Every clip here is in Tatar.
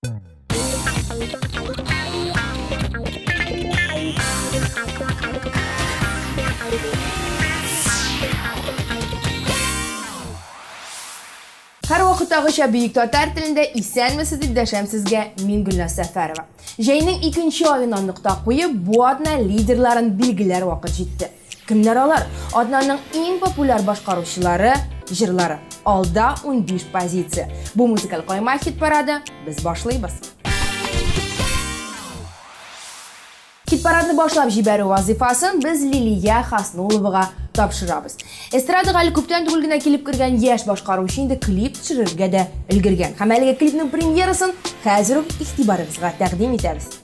Һәрвакыттагыча бөек татар телендә исәнмесез дип дәшәм сезгә мин Гөлназ Сәфәрова. Җәйнең икенче аена нокта куеп, бу атна лидерларын билгеләр вакыт җитте. Кемнәр алар? Атнаның иң популяр башкаручылары, җырлары. Алда 15 позиция. Бу музыкаль кайма хит-парады. Без башлыйбыз. Хит-парадны башлап җибәрү вазыйфасын без Лилия Хаснуловага тапшырабыз. Эстрадага әле күптән түгел генә килеп кергән яшь башкаручы инде клип төшерергә дә өлгергән. Һәм әлеге клипның премьерасын хәзер үк игътибарыгызга тәкъдим итәбез.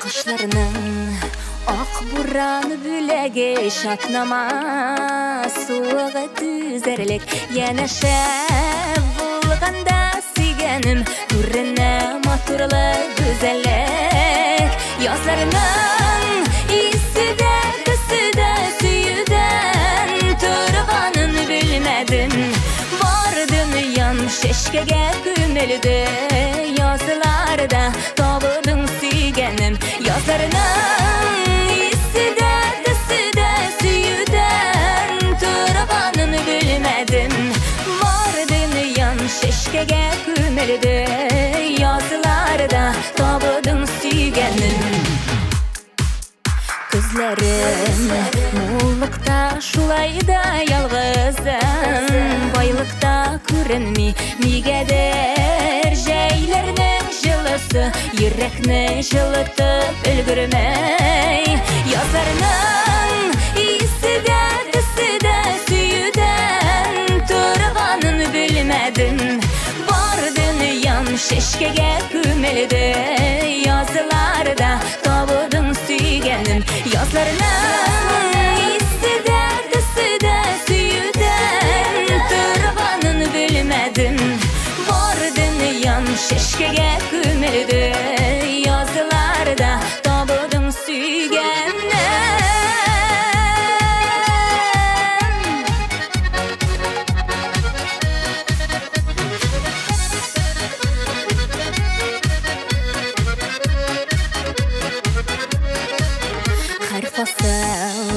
Кышларның ак буран бүләге шатнама суыгы түзәрлек янәшә булганда сөйгәнем күренә матурлык гүзәллек язларның исе дә төсе дә сөюдән торганын белмәдем бар дөньям чәчкәгә күмелде язларда табылдың сөйгәнем язларның исе дә төсе дә сөюдән торганын белмәдем бар дөньям чәчкәгә күмелде язларда табылдың сөйгәнем. Күзләрем муллыкта шулай да ялгызым байлыкта күренми нигәдер җәйләрнең җылысы йөрәкне җылытып өлгермәй язларның исе дә төсе дә сөюдән торганын белмәдем бар дөньям чәчкәгә күмелде язларда табылдың сөйгәнем язларның исе дә төсе дә сөюдән торганын белмәдем бар дөньям чәчкәгә күмелде язларда табылдың сөйгәнем. Һәр фасыл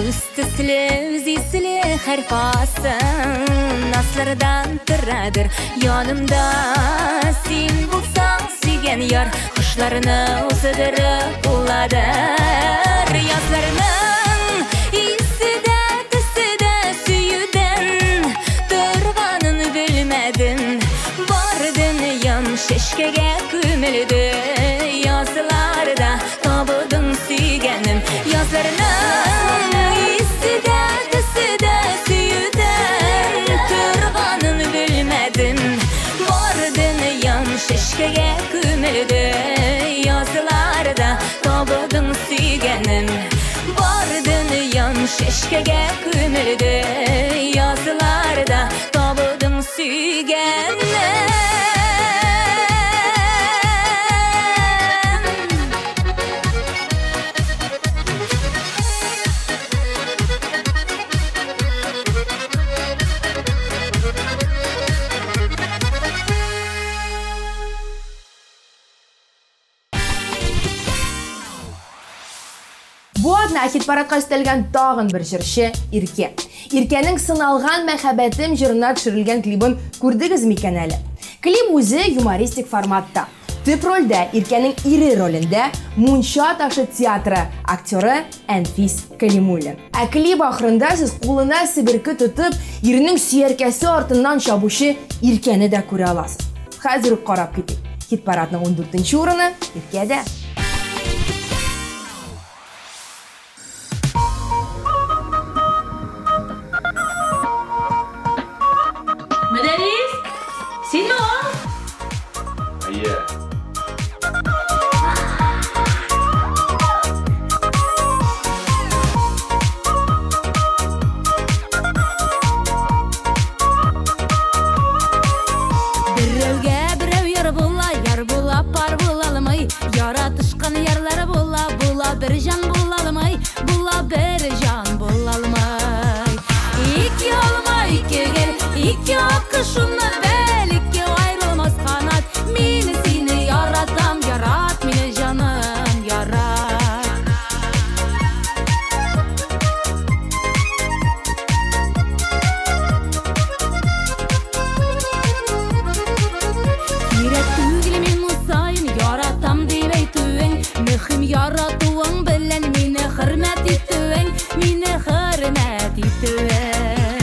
үз төсле, үз исле, һәр фасыл наслардан торадыр янымда син булсаң сөйгән яр кошларны уздырып буладыр язларның исе дә төсе дә сөюдән торганын белмәдем бар дөньям чәчкәгә күмелде язларда табылдың сөйгәнем язларның исе дә төсе дә сөюдән торганын белмәдем бар дөньям чәчкәгә күмелде язларда табылдың сөйгәнем бар дөньям чәчкәгә күмелде язларда табылдың сөйгәнем. Бу атна хит-парадка өстәлгән тагын бер җырчы Иркә. Иркәнең Сыналган мәхәббәтем җырына төшерелгән клибын күрдегез микән әле? Клип үзе юмористик форматта. Төп рольдә Иркәнең ире ролендә Мунча ташы театры актеры Әнфис Калимуллин. Ә клип ахырында сез кулына себерке тотып, иренең сөяркәсе артыннан чабучы Иркәне дә күрә аласыз. Хәзер үк карап китик. Хит-парадның 14 урыны Иркәдә. Мөдәрис! аккошымны, бәлеккә аерылмас канат. Мин сине яратам, ярат мине, җаным, ярат. Кирәк түгел минут саен яратам дип әйтүең, мөһим яратуың белән мине хөрмәт итүең, мине хөрмәт итүең.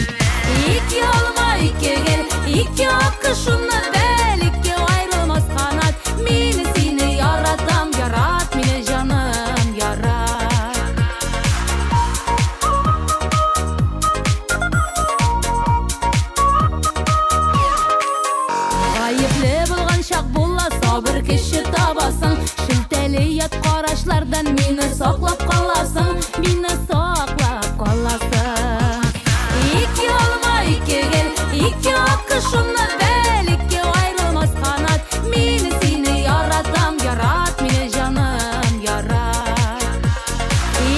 Ике алма, ике гөл, ике аккошымны, бәлеккә аерылмас канат. Мин сине яратам, ярат мине, җаным, ярат. Гаепле булган чак була, сабыр кеше табасың. Шелтәле ят карашлардан мине саклап каласың, мине саклап каласың. Ике алма, ике гөл, ике аккошымны, бәлеккә аерылмас канат. Мин сине яратам, ярат мине, җаным, ярат.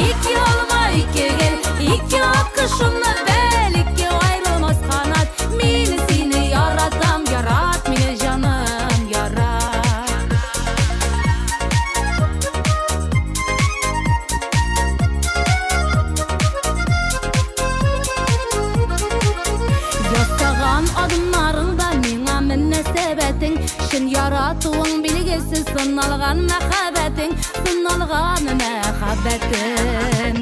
Ике алма, ике гөл, ике аккошымны, бәлеккә аерылмас канат. Мин сине яратам, ярат мине, җаным, ярат. Ясаган адымнарыңда миңа мөнәсәбәтең, чын яратуың билгесе, сыналган мәхәббәтең, сыналган мәхәббәтең.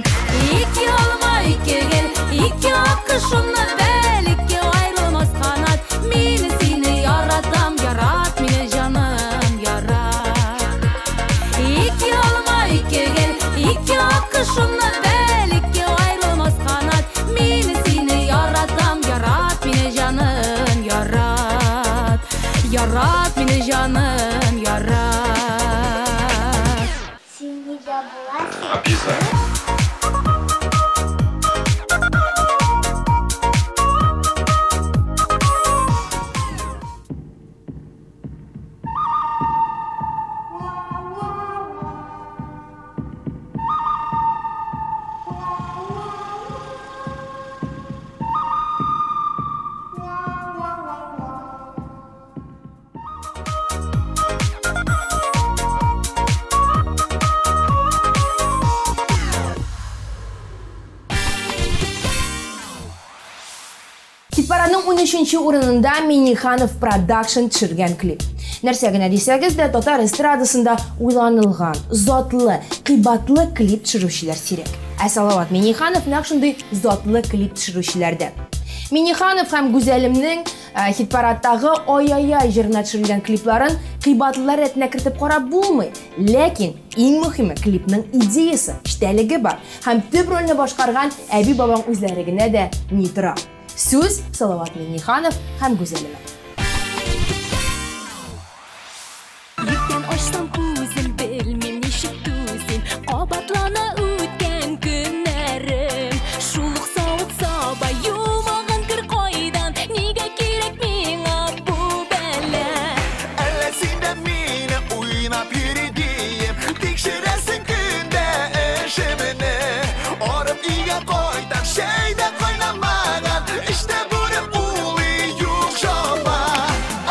Ике алма, ике гөл, ике аккошымны, бәлеккә аерылмас канат. Мин сине яратам, ярат мине, җаным, ярат. Ике алма, ике гөл, ике аккошымны, бәлеккә аерылмас канат. Мин сине яратам, ярат мине, җаным, ярат. Ярат мине, җаным, ярат. Син нигә буласың? Обязательно. Хит-парадның 13 урынында Миниханов Продакшн төшергән клип. Нәрсә генә дисәгез дә, татар эстрадасында уйланылган, затлы, кыйбатлы клип төшерүчеләр сирәк. Ә Салават Миниханов нәкъ шундый затлы клип төшерүчеләрдән. Миниханов һәм Гүзәлемнең хит-парадтагы Ай-яй-яй җырына төшерелгән клипларын кыйбатлылар рәтенә кертеп карап булмый. Ләкин иң мөһиме клипның идеясы, эчтәлеге бар һәм төп рольне башкарган әби-бабаң үзләре генә дә ни тора. Сүз Салават Миниханов һәм Гүзәлеме. Иртән ачсам күзем, белмим ничек түзим, кабатлана үткән көннәрем. Шул ук савыт-саба юмаган кер кайдан, нигә кирәк миңа бу бәла? Әллә син дә мине уйнап йөри диеп, тикшерәсең көндә эшемне. Арып өйгә кайтам, чәй дә кайнамаган, эштә бүре улый юк чама.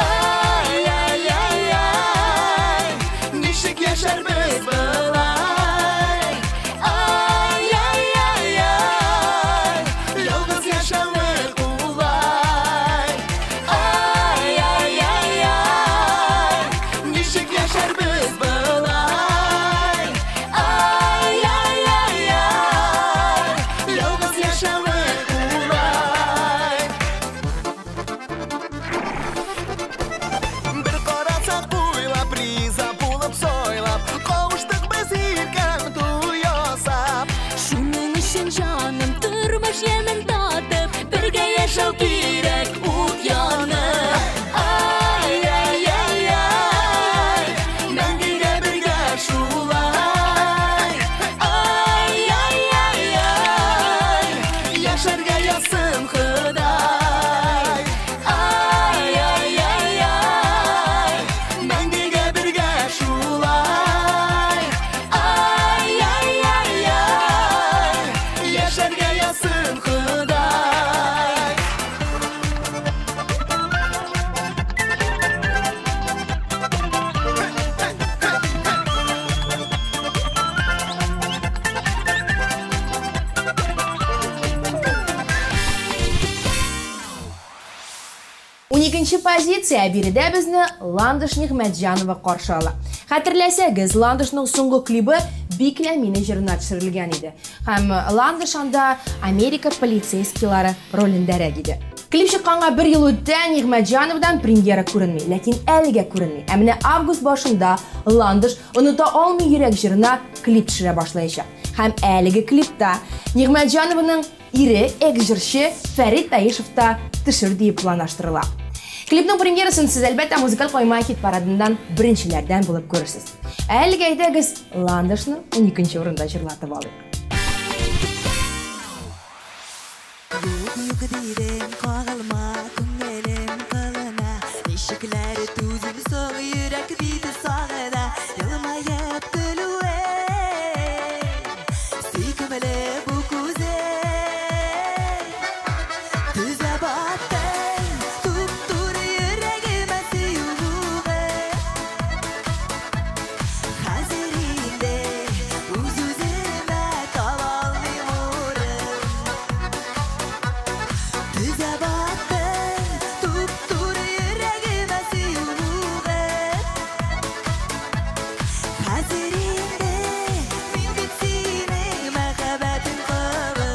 Ай-яй-яй-яй, ничек яшәрбез болай? Ай-яй-яй-яй, ялгыз яшәве кулай. Ай-яй-яй-яй, ничек яшәрбез болай? Ай-яй-яй-яй, ялгыз яшәве кулай. Бер карасак уйлап, риза булып сайлап, кавыштык без иркәм туй ясап. Шуның өчен җаным тормыш ямен татып, бергә яшәү кирәк ут янып. Ай-яй-яй-яй, мәңгегә бергә шулай. Ай-яй-яй-яй, яшәргә язсын Ходай. Ай-яй-яй-яй, мәңгегә бергә шулай. Ай-яй-яй-яй, яшәргә язсын Ходай. 12 позиция биредә безне Ландыш Нигъмәтҗанова каршы ала. Хәтерләсәгез, Ландышның соңгы клибы Биклә мине җырына төшерелгән иде. Һәм Ландыш анда Америка полицейскийлары ролендәрәк иде. Клип чыкканга бер ел үтте, Нигъмәтҗановдан премьера күренми, ләкин әлегә күренми. Ә менә август башында Ландыш Оныта алмый йөрәк җырына клип төшерә башлаячак. Һәм әлеге клипта Нигъмәтҗанованың ире, экс-җырчы Фәрит Таишев та төшер диеп планлаштырыла. Клипның премьерасын сез, әлбәттә, музыкаль койма хит-парадыннан беренчеләрдән булып күрерсез. Ә әлегә әйдәгез Ландышны 12 урында җырлатып алыйк. Юк, юк дидем, кагылма күңелем кылына. Ничекләр түзем соң, йөрәк бит сагына. Елмаеп көлүе, сөйкемле бу күзең. Төзә баттың, туп-туры йөрәгемә сөю угы. Хәзер инде үз-үземә таба алмыйм урын. Төзә баттың, туп-туры йөрәгемә сөю угы. Хәзер инде мин бит синең мәхәббәтең колы.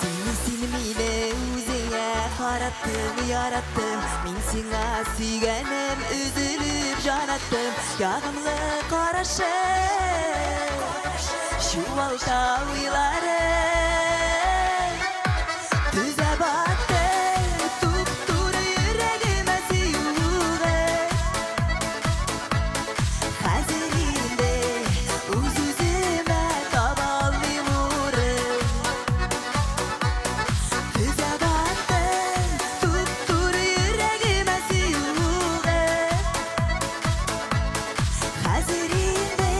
Син, син мине үзеңә караттың, яраттың. Мин сиңа сөйгәнем өзелеп җанаттым. Ягымлы карашың, чуалта уйларым. Төзә баттың, туп-туры йөрәгемә сөю угы. Хәзер инде үз-үземә таба алмыйм урын. Төзә баттың, туп-туры йөрәгемә сөю угы. Хәзер инде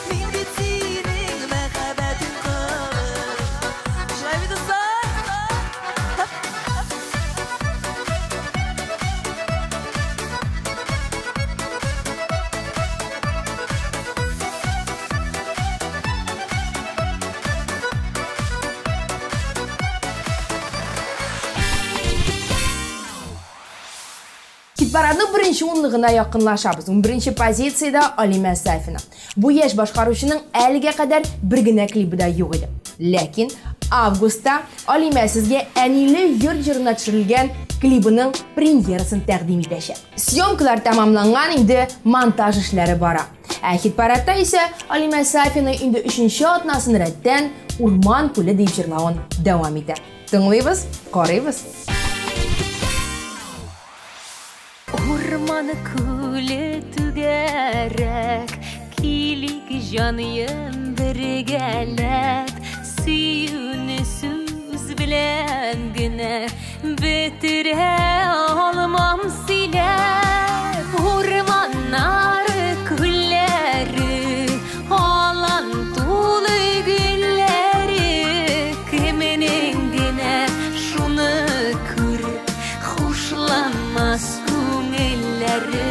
мин бит синең мәхәббәтең колы. Шулай бит, дуслар? Хит-парадның беренче унлыгына якынлашабыз. 11 позициядә Алимә Сафина. Бу яшь башкаручының әлегә кадәр бер генә клибы да юк иде. Ләкин августта Алимә сезгә Әниле йорт җырына төшерелгән клибының премьерасын тәкъдим итәчәк. Съемкалар тәмамланган, инде монтаж эшләре бара. Ә хит-парадта исә Алимә Сафина инде 3нче атнасын рәттән Урман күле дип җырлавын дәвам итә. Тыңлыйбыз, карыйбыз. Урман күле түгәрәк, килик җаныем бергәләп, сөюне сүз белән генә бетерә алмам сөйләп. Урманнары, күлләре, алан тулы гөлләре, кемнең генә шуны күреп хушланмас күңелләре.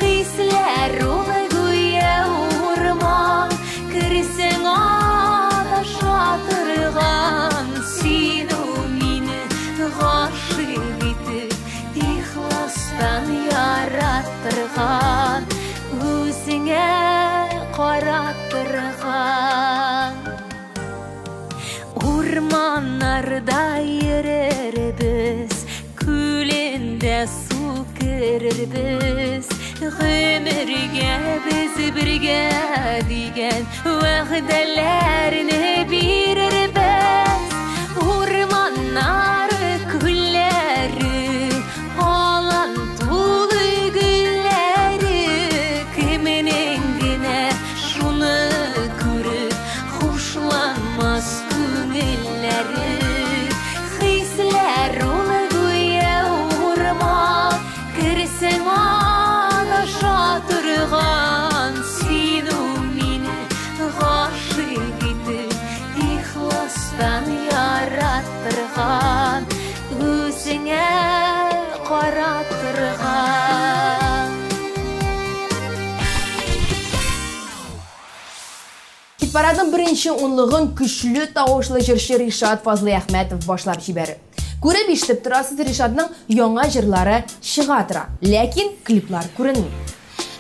Хисләр ул гүя урман, керсең адаша торган. Син ул мине гашыйк итеп, ихластан яраттырган, үзеңә караттырган. Урманнарда йөрербез, күлендә су керербез. Гомергә без бергә дигән вәгъдәләрне бирербез. Урманнары, күлләре, алан тулы гөлләре, кемнең генә шуны күреп хушланмас күңелләре. Хисләр ул гүя урман, керсең адаша торган. Син ул мине гашыйк итеп, хит-парадның беренче унлыгын көчле тавышлы җырчы Ришат Фазлыәхмәтов башлап җибәрер. Күреп ишетеп торасыз, Ришатның яңа җырлары чыга тора, ләкин клиплар күренми.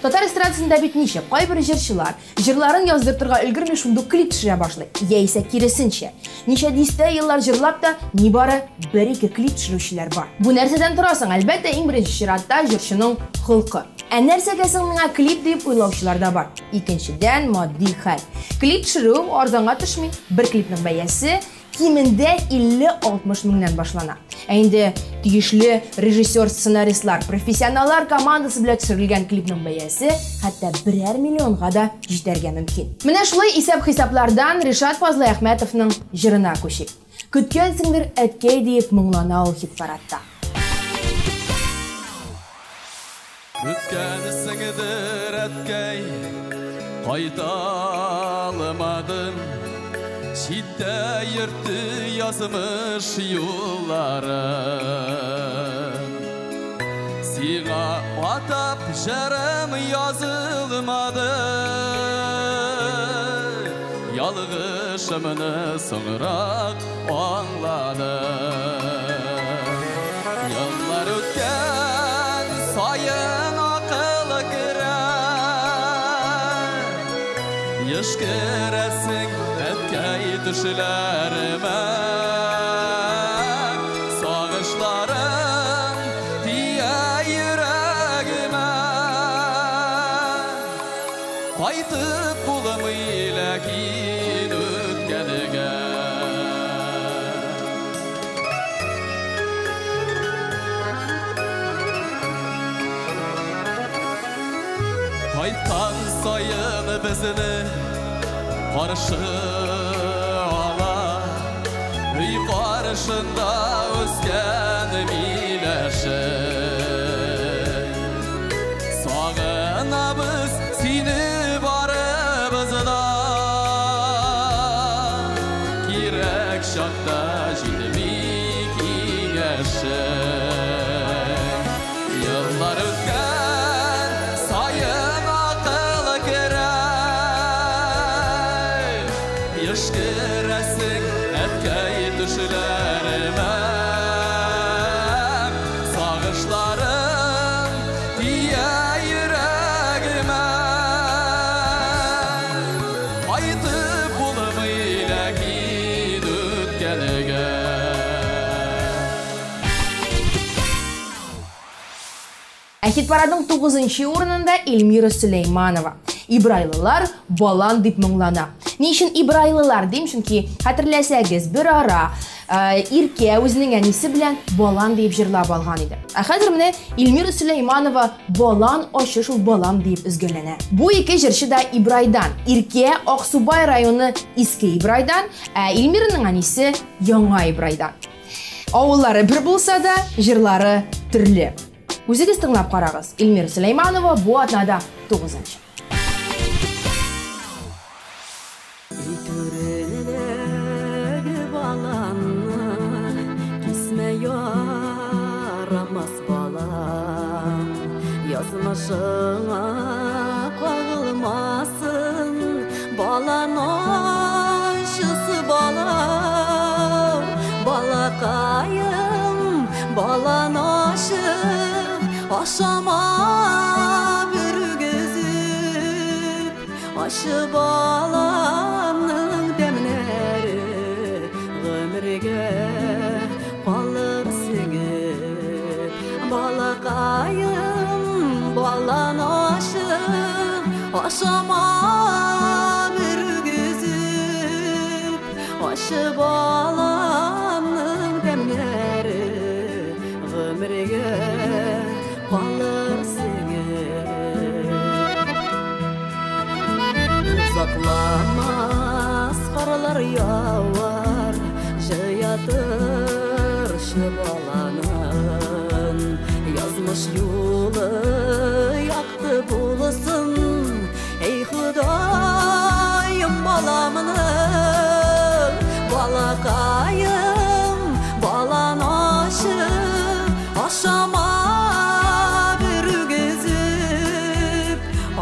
Татар эстрадасында бит ничек, кайбер җырчылар җырларын яздыртырга өлгерми, шундук клип төшерә башлый. Яисә киресенчә, ничә дистә еллар җырлап та нибары бер-ике клип төшерүчеләр бар. Бу нәрсәдән тора соң? Әлбәттә, иң беренче чиратта җырчының холкы. Ә нәрсәгә соң миңа клип дип уйлаучылар да бар. Икенчедән, матди хәл. Клип төшерү арзанга төшми. Бер клипның бәясе кимендә 50-60 меңнән башлана. Ә инде тиешле режиссер, сценаристлар, профессионаллар командасы белән төшерелгән клипның бәясе хәтта берәр миллионга да җитәргә мөмкин. Менә шулай исәп-хисаплардан Ришат Фазлыәхмәтовның җырына күчик. Көткәнсеңдер, әткәй диеп моңлана ул хит-парадта. Көткәнсеңдер, әткәй, кайта алмадым. Читтә йөртте язмыш юллары. Сиңа атап җырым язылмады. Ялгышымны соңрак аңладым. Еллар үткән саен акыл керә. Еш керәсең әткәй төшләремә. Сагышларың тия йөрәгемә. Кайтып булмый ләкин үткәнгә. Кайткан саен безне каршы ала, өй каршында үскән миләше. Сагынабыз сине барыбыз да, кирәк чакта җитми киңәше. Еллар үткән саен акыл керә. Еш керәсең әткәй төшләремә. Сагышларың тия йөрәгемә. Кайтып булмый ләкин үткәнгә. Ә хит-парадның 9-нчы урынында Эльмира Сөләйманова. Ибрайлылар балан дип моңлана. Ни өчен ибрайлылар дим? Чөнки хәтерләсәгез, бер ара Иркә үзенең әнисе белән балан дип җырлап алган иде. Ә хәзер менә Эльмира Сөләйманова балан ачы шул балам дип өзгәләнә. Бу ике җырчы да Ибрайдан. Иркә Аксубай районы Иске Ибрайдан, ә Эльмираның әнисе Яңа Ибрайдан. Авыллары бер булса да, җырлары төрле. Үзегез тыңлап карагыз. Эльмира Сөләйманова бу атнада 9-нчы. Түрендәге баланны кисмә ярамас балам, язмышыңа кагылмасын балан ачысы балам, балакаем, балан ашы ашама бергезеп, ашы баламның тәмнәре гомергә калыр сеңеп. Балакаем, балан ашы ашама бергезеп, ашы баламның тәмнәре гомергә калыр сеңеп. Озакламас карлар явар, җыятыр баланын. Язмыш юлы якты булсын, эй Ходаем, баламның. Балакаем, балан ашы ашама бергезеп,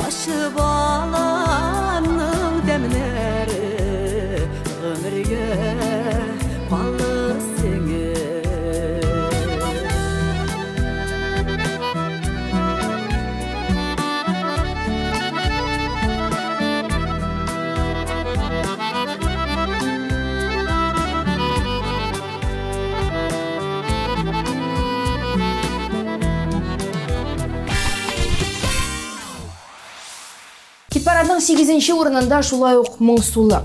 ашы баланың тәмнәре Чыгышның 8 урынында шулай ук моңсулы.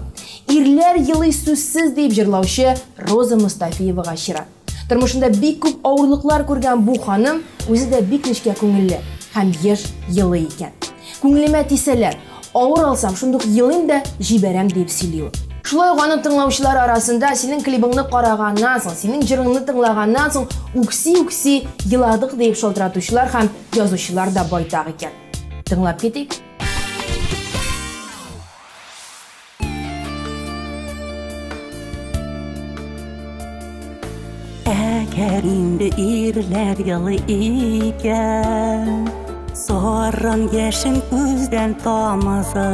Ирләр елый сүзсез дип җырлаучы Роза Мустафиевага чират. Тормышында бик күп авырлыклар күргән бу ханым үзе дә бик нечкә күңелле һәм еш елый икән. Күңелемә тисәләр, авыр алсам, шундук елыйм да җибәрәм дип сөйли ул. Шулай ук аның тыңлаучылар арасында синең клибыңны караганнан соң, синең җырыңны тыңлаганнан соң үкси-үкси еладык дип шалтыратучылар һәм язучылар да байтак икән. Тыңлап китик. Әгәр инде ирләр елый икән, саран яшен күздән тамызып,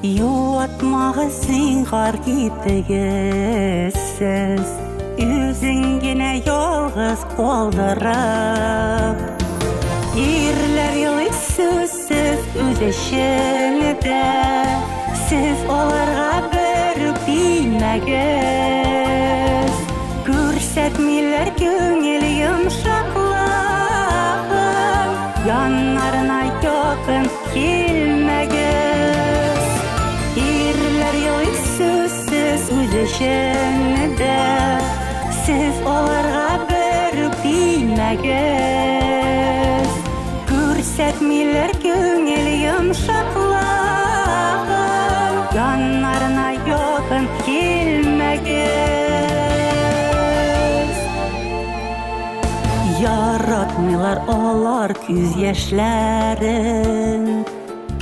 юатмагыз, зинһар китегез сез, үзен генә ялгыз калдырып. Ирләр елый сүзсез үз эчендә, сез аларга бер үк тимәгез. Күрсәтмиләр күңел йомшаклыгын, яннарына якын килмәгез. Ирләр елый сүзсез үз эчендә, сез аларга бер үк тимәгез. Күрсәтмиләр күңел йомшаклыгын, яннарына якын килмәгез. Яратмыйлар алар күз яшьләрен,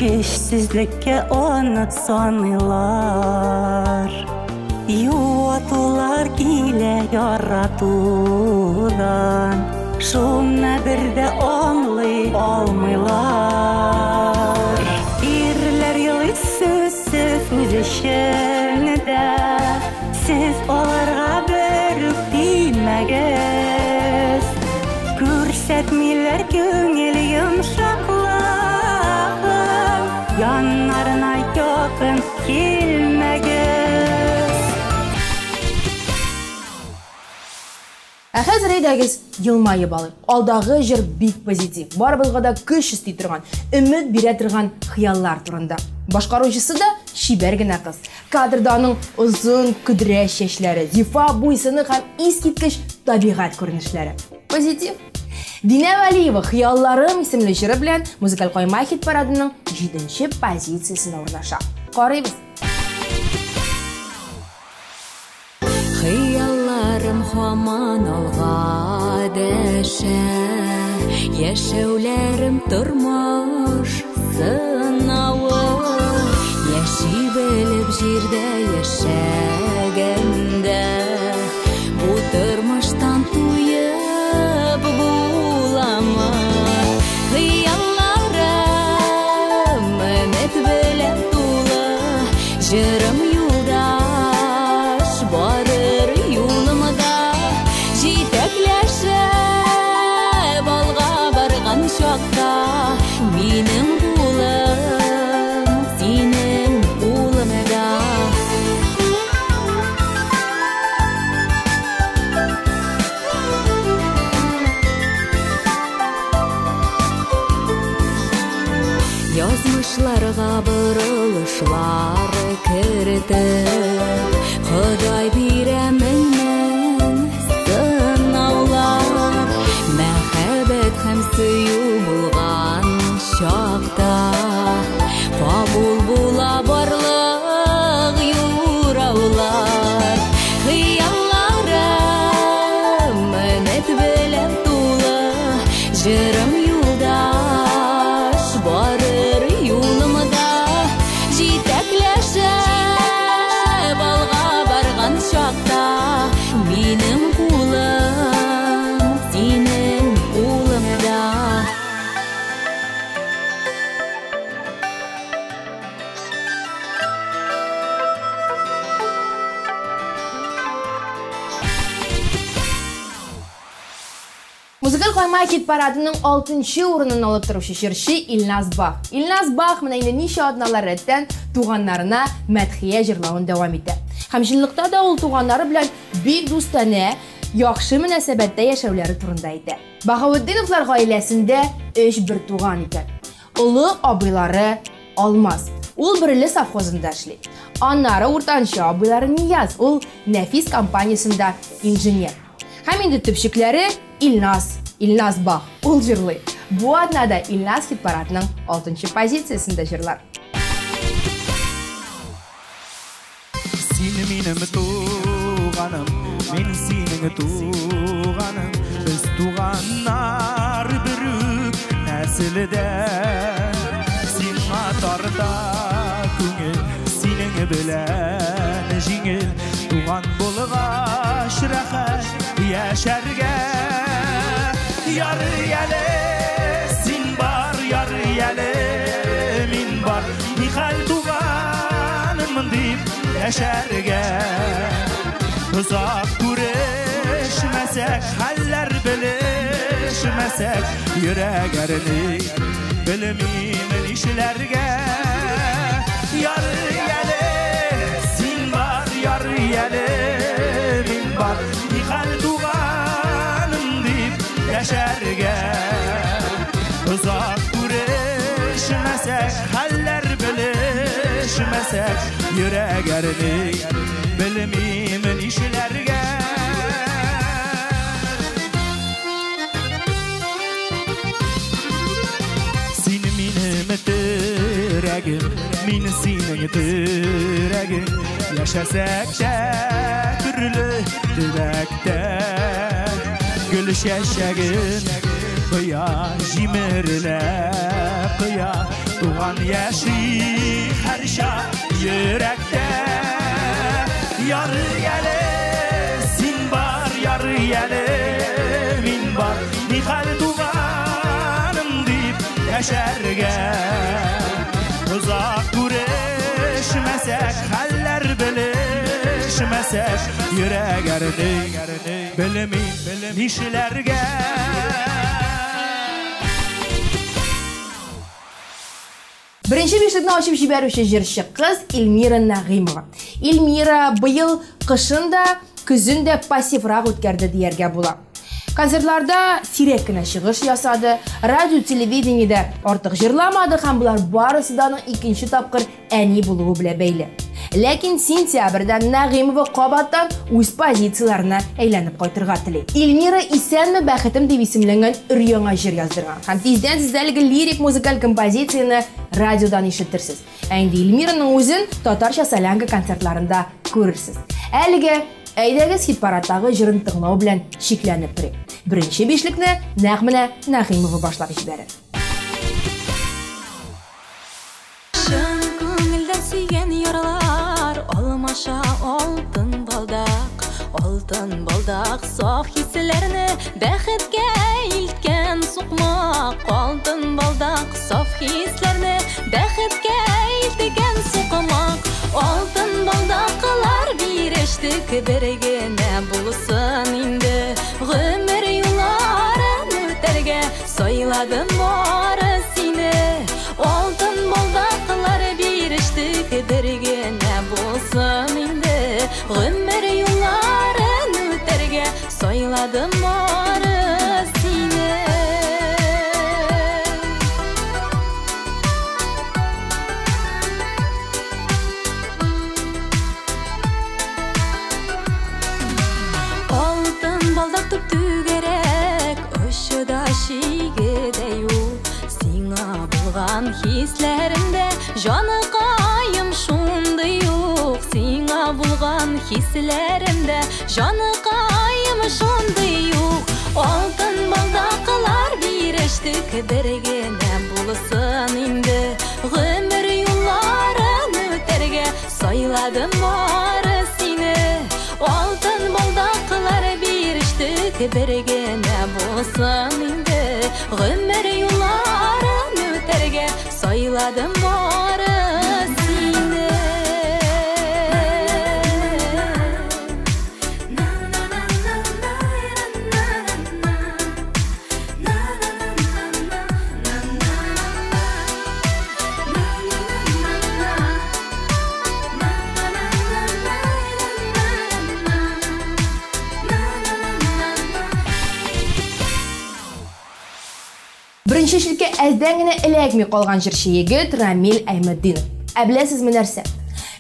көчсезлеккә аны саныйлар. Юатулар килә яратудан, шуны бер дә аңлый алмыйлар. Ирләр елый сүзсез үз эчендә, сез аларга бер үк тимәгез. Күрсәтмиләр күңел йомшаклыгын, яннарына якын килмәгез. Ә хәзер әйдәгез елмаеп алыйк. Алдагы җыр бик позитив, барыбызга да көч өсти торган, өмет бирә торган хыяллар турында. Башкаручысы да чибәр генә кыз. Кадрда аның озын көдрә чәчләре, зифа буй-сыны һәм искиткеч табигать күренешләре. Позитив. Динә Вәлиева «Хыялларым» исемле җыры белән музыкаль кайма хит парадының 7 позициясенә урнаша. Карыйбыз. Хыялларым һаман алга дәшә, яшәүләрем тормыш сынавы. Яши белеп җирдә яшәгәндә, бу тормыштан туеп буламы? Хыялларым өмет белән тулы, җырым юлдаш барыр юлымда, җитәкләшеп алга барган чакта, минем кулым синең кулыңда. Язмышларга борылышлар кертеп, Ходай бирә мең-мең сынаулар. Мәхәббәт һәм сөю булган чакта, кабул була барлык юраулар. Хыялларым өмет белән тулы, җырым юлдаш барыр юлымда, җитәкләшеп алга барган чакта, минем кулым синең кулыңда. Музыкаль кайма хит парадының 6 урынын алып торучы җырчы Илназ Бах. Илназ Бах менә инде ничә атналар рәттән туганнарына мәдхия җырлавын дәвам итә. Һәм чынлыкта да ул туганнары белән бик дустанә, яхшы мөнәсәбәттә яшәүләре турында әйтә. Баһаветдиновлар гаиләсендә 3 бер туган икән. Олы абыйлары Алмаз. Ул Бөреле совхозында эшли. Аннары уртанчы абыйлары Нияз, ул Нәфис компаниясендә инженер. Һәм инде төпчекләре Илназ, Илназ Бах, ул җырлый. Бу атнада Илназ хит-парадның 6 позициясендә җырлар. Син минем туганым, мин синең туганың, без туганнар бер үк нәселдә. Сиңа тарта күңел, синең белән җиңел, туган булгач рәхәт яшәргә. Ярый әле син бар, ярый әле мин бар, нихәл туганым дип яшәргә. Озак күрешмәсәк, хәлләр белешмәсәк, йөрәк әрни, белмим нишләргә. Ярый әле син бар, ярый әле мин бар, нихәл туганым дип яшәргә. Озак күрешмәсәк, хәлләр белешмәсәк, йөрәк әрни, белмим нишләргә. Син минем терәгем, мин синең терәгең, яшәсәк тә төрле төбәктә. Гөл чәчәген кыя, җимерелә кыя, туган яши һәрчак йөрәктә. Ярый әле син бар, ярый әле мин бар, нихәл туганым дип яшәргә. Озак күрешмәсәк, хәлләр белешмәсәк, йөрәк әрни, белмим нишләргә. Беренче бишлекне ачып җибәрүче җырчы кыз Эльмира Нәгыймова. Эльмира быел кышын да, көзен дә пассиврак үткәрде дияргә була. Концертларда сирәк кенә чыгыш ясады, радио, телевидениедә артык җырламады һәм болар барысы да аның икенче тапкыр әни булуы белән бәйле. Ләкин сентябрьдә Нәгыймова кабаттан үз позицияләренә әйләнеп кайтырга тели. Эльмира Исәнме бәхетем дип исемләнгән өр-яңа җыр яздырган. Һәм тиздән сез әлеге лирик музыкаль композицияне радиодан ишетерсез. Ә инде Эльмираның үзен татарча солянка концертларында күрерсез. Әлегә әйдәгез хит-парадтагы җырын тыңлау белән чикләнеп торыйк. Беренче бишлекне нәкъ менә Нәгыймова башлап җибәрер. Чын күңелдән сөйгән яралар алмаша алтын балдак, алтын балдак саф хисләрне бәхеткә илткән сукмак, алтын балдак саф хисләрне бәхеткә илткән сукмак, алтын балдаклар бирештек бер генә булсын инде, гомер юлларын үтәргә сайладым бары сине, алтын балдаклар бирештек бер генә булсын инде, гомер юлларын үтәргә сайладым бары сине. Алтын балдак түп-түгәрәк, очы да шиге дә юк, сиңа булган хисләремдә җаныкаем шундый юк, сиңа булган хисләремдә җаныкаем шундый юк, алтын балдаклар бирештек бер генә булсын инде, гомер юлларын үтәргә сайладым бары сине, алтын балдаклар бирештек бер генә булсын инде, гомер юлларын үтәргә сайладым бары сине. Беренче өчлеккә әздән генә эләкми калган җырчы егет Рамил Әйметдинов. Ә беләсезме нәрсә?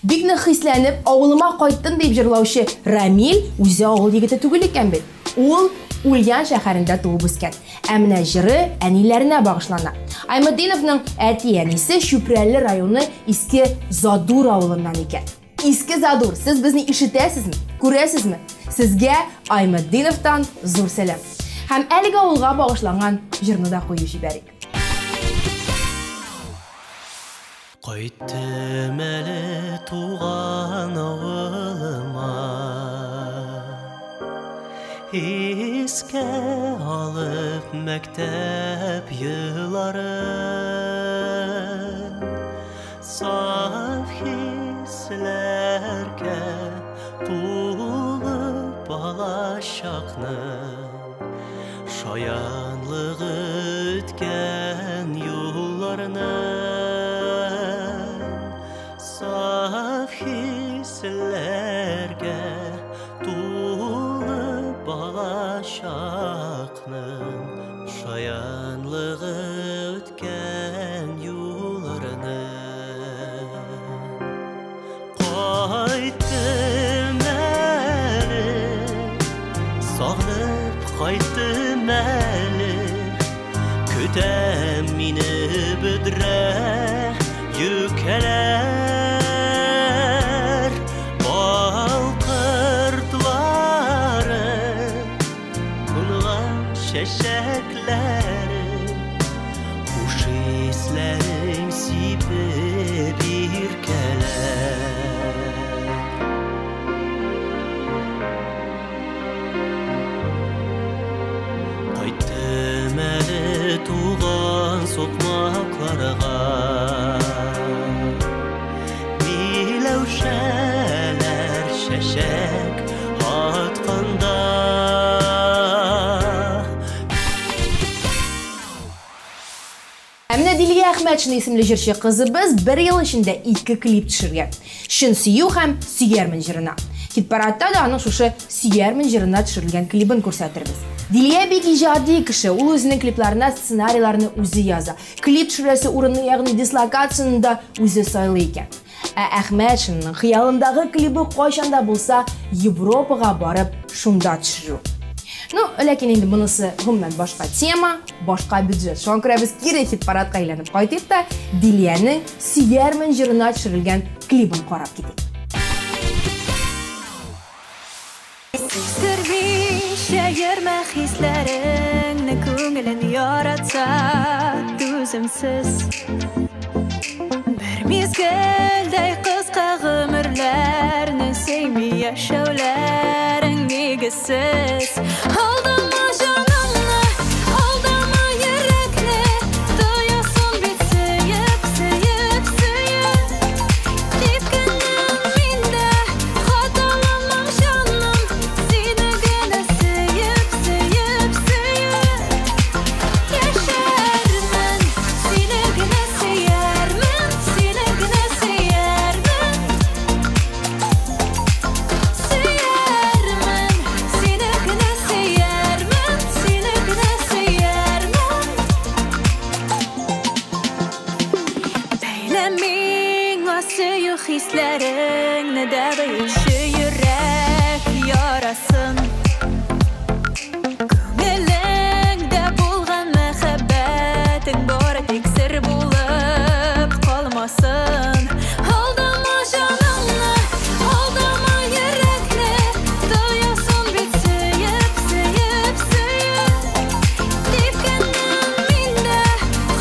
Бик нык хисләнеп, авылыма кайттым дип җырлаучы Рамил үзе авыл егете түгел икән бит. Ул Ульян шәһәрендә туып үскән. Ә менә җыры әниләренә багышлана. Айметдиновның әти-әнисе Чүпрәле районы Иске Задур авылыннан икән. Иске Задур, сез безне ишетәсезме? Күрәсезме? Сезгә Айметдиновтан зур сәлам. Һәм әлеге авылга багышланган җырны да куеп җибәрик. Кайттым әле туган авылыма, Искә алып мәктәп елларын, Саф хисләргә тулы балачакның Шаянлыгы үткән юлларны, Саф хисләргә тулы балачакның Шаянлыгы үткән юлларны. Кайттым әле, сагынып кайттым әле, Көтәм мине бөдрә юкәләр, Бал кортлары, кунган чәчәкләре, Хуш исләрең сибеп иркәләр. Кайттым әле туган сукмакларга, Миләүшәләр чәчәк атканда. Ә менә Дилия Әхмәтшина исемле җырчы кызыбыз бер ел эчендә 2 клип төшергән. Чын сөю һәм Сөярмен җырына. Хит-парадта да аның шушы Сөярмен җырына төшерелгән клибын күрсәтербез. Дилия бик иҗади кеше, ул үзенең клипларына сценарийларны үзе яза. Клип төшерәсе урынны, ягъни дислокацияне да үзе сайлый икән. Ә Әхмәтшинаның хыялындагы клибы кайчан да булса Европага барып шунда төшерү. Ну, ләкин инде монысы гомумән башка тема, башка бюджет. Шуңа күрә без кире хит-парадка әйләнеп кайтыйк та Дилиянең Сөярмен җырына төшерелгән клибын карап китик. Сиздермичә йөрмә хисләреңне, күңелен яратса түземсез. Бер мизгелдәй кыска гомерләрне сөйми яшәүләрең нигезсез. Алдама җаныңны, алдама йөрәкне, тоясың бит сөеп, сөеп, сөеп. Киткәннән мин дә хаталанмам җаным, сине генә сөеп, сөеп, сөеп. Яшәрмен, сине генә сөярмен, сине генә сөярмен. Сөярмен, сине генә сөярмен, сине генә сөярмен. Бәйлә миңа сөю хисләреңне дә бөюче йөрәк ярасын. Күңелеңдә булган мәхәббәтең бары тик сер булып калмасын. Алдама җаныңны, алдама йөрәкне, тоясың бит сөеп, сөеп, сөеп. Типкәннән мин дә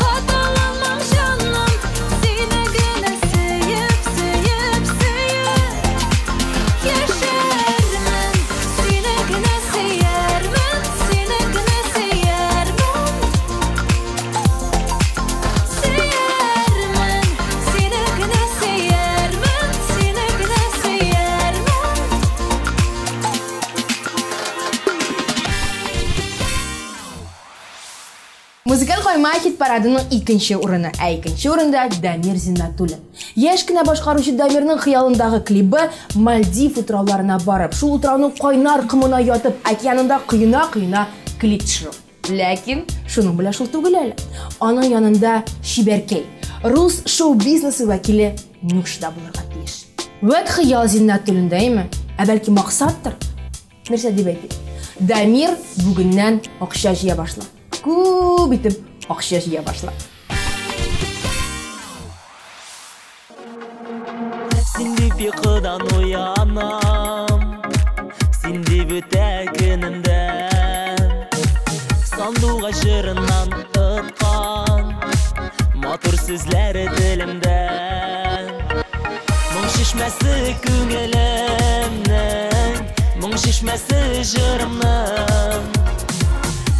хаталанмам җаным, сине генә сөеп, сөеп, сөеп. Яшәрмен, сине генә сөярмен, сине генә сөярмен. Сөярмен, сине генә сөярмен, сине генә сөярмен. Музыкаль кайма хит-парадының икенче урыны. Ә икенче урында Дамир Зиннатуллин. Яшь кенә башкаручы Дамирның хыялындагы клибы Мальдив утрауларына барып, шул утрауның кайнар комына ятып, океанында коена-коена клип төшерү. Ләкин шуның белән шул түгел әле. Аның янында чибәркәй, рус шоу-бизнесы вәкиле Нюша да булырга тиеш. Вәт хыял Зиннәтуллинда, әйме? Ә бәлки максаттыр? Нәрсә дип әйтик? Дамир бүгеннән акча җыя башла. Күп итеп акча җыя башла. Син дип йокыдан уянам, син дип үтә көнемдә. Сандугач җырыннан откан матур сүзләре телемдә. Моң чишмәсе күңелемнең, моң чишмәсе җырымның.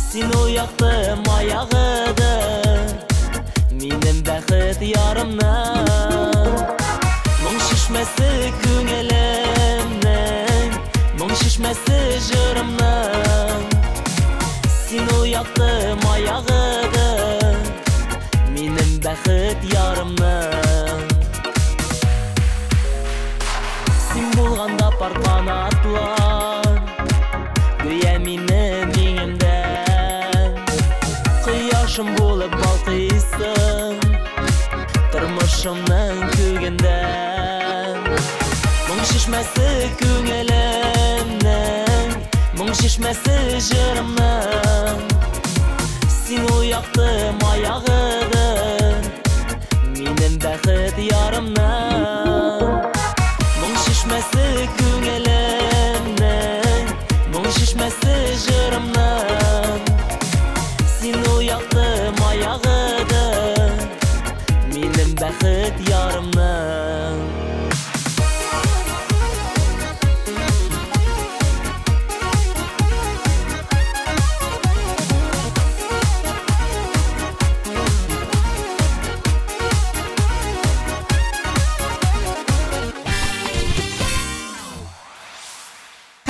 Син ул якты маягыдыр, минем бәхет ярымның. Моң чишмәсе күңелемнең, моң чишмәсе җырымның. Син ул якты маягыдыр, минем бәхет ярымның. Син булганда пар канатлар, гүя минем иңемдә. Кояшым булып балкыйсың, тормышымның күгендә. Моң чишмәсе күңелемнең, моң чишмәсе җырымның. Син ул якты маягыдыр, минем бәхет ярымның. Моң чишмәсе күңелемнең, моң чишмәсе җырымның. Син ул якты маягыдыр, минем бәхет ярымның.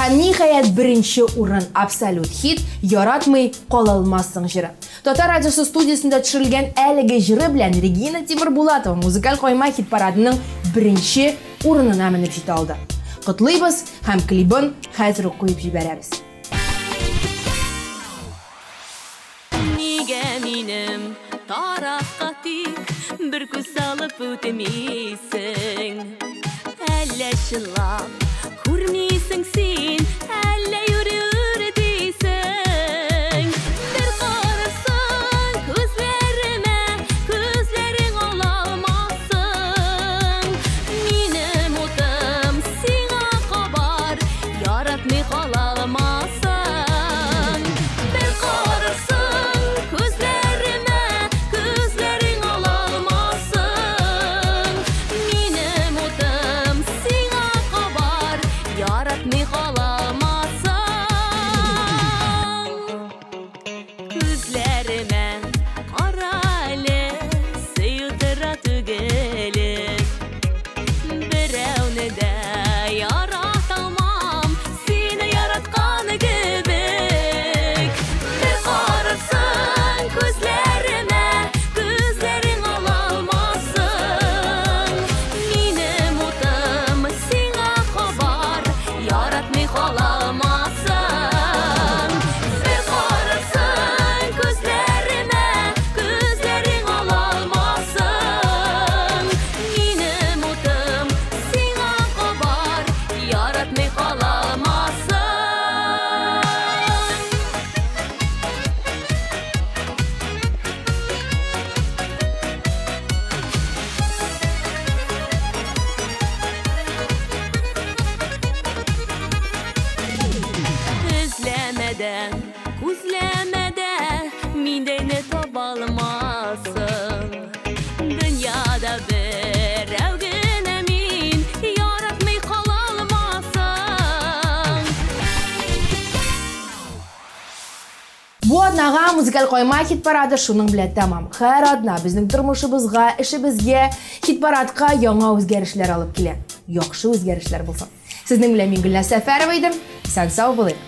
Һәм ниһаять беренче урын абсолют хит «Яратмый калалмассың» җыры. Татар радиосы студиясендә төшерелгән әлеге җыры белән Регина Тимербулатова музыкаль койма хит-парадының беренче урынына менеп җитә алды. Котлыйбыз һәм клибын хәзер үк куеп җибәрәбез. Нигә минем тарафка тик бер күз салып үтмисең? Әллә чынлап күрмисең син, әллә йөрер дисең? Бер карасаң күзләремә, күзләрең ала алмассың. Минем утым сиңа кабар, яратмый кала алмассың. Бер карасаң күзләремә, күзләрең ала алмассың. Минем утым сиңа кабар, яратмый кала алмассың. Күзләремә кара әле, сөю тора түгеле. Берәүне дә ярата алмам, сине яраткан кебек. Бер карасаң күзләремә, күзләрең ала алмассың. Минем утым сиңа кабар, яратмый кала алмассың. Бер карасаң күзләремә, күзләрең ала алмассың. Минем утым сиңа кабар, яратмый кала алмассың. Эзләмәдән, күзләмәдә миндәйне таба алмассың. Дөньяда берәү генә мин, яратмый кала алмассың. Бу атнага музыкаль койма хит-парады шуның белән тәмам. Һәр атна безнең тормышыбызга, эшебезгә, хит-парадка яңа үзгәрешләр алып килә. Яхшы үзгәрешләр булсын. Сезнең белән мин Гөлназ Сәфәрова идем. Исән сау булыйк.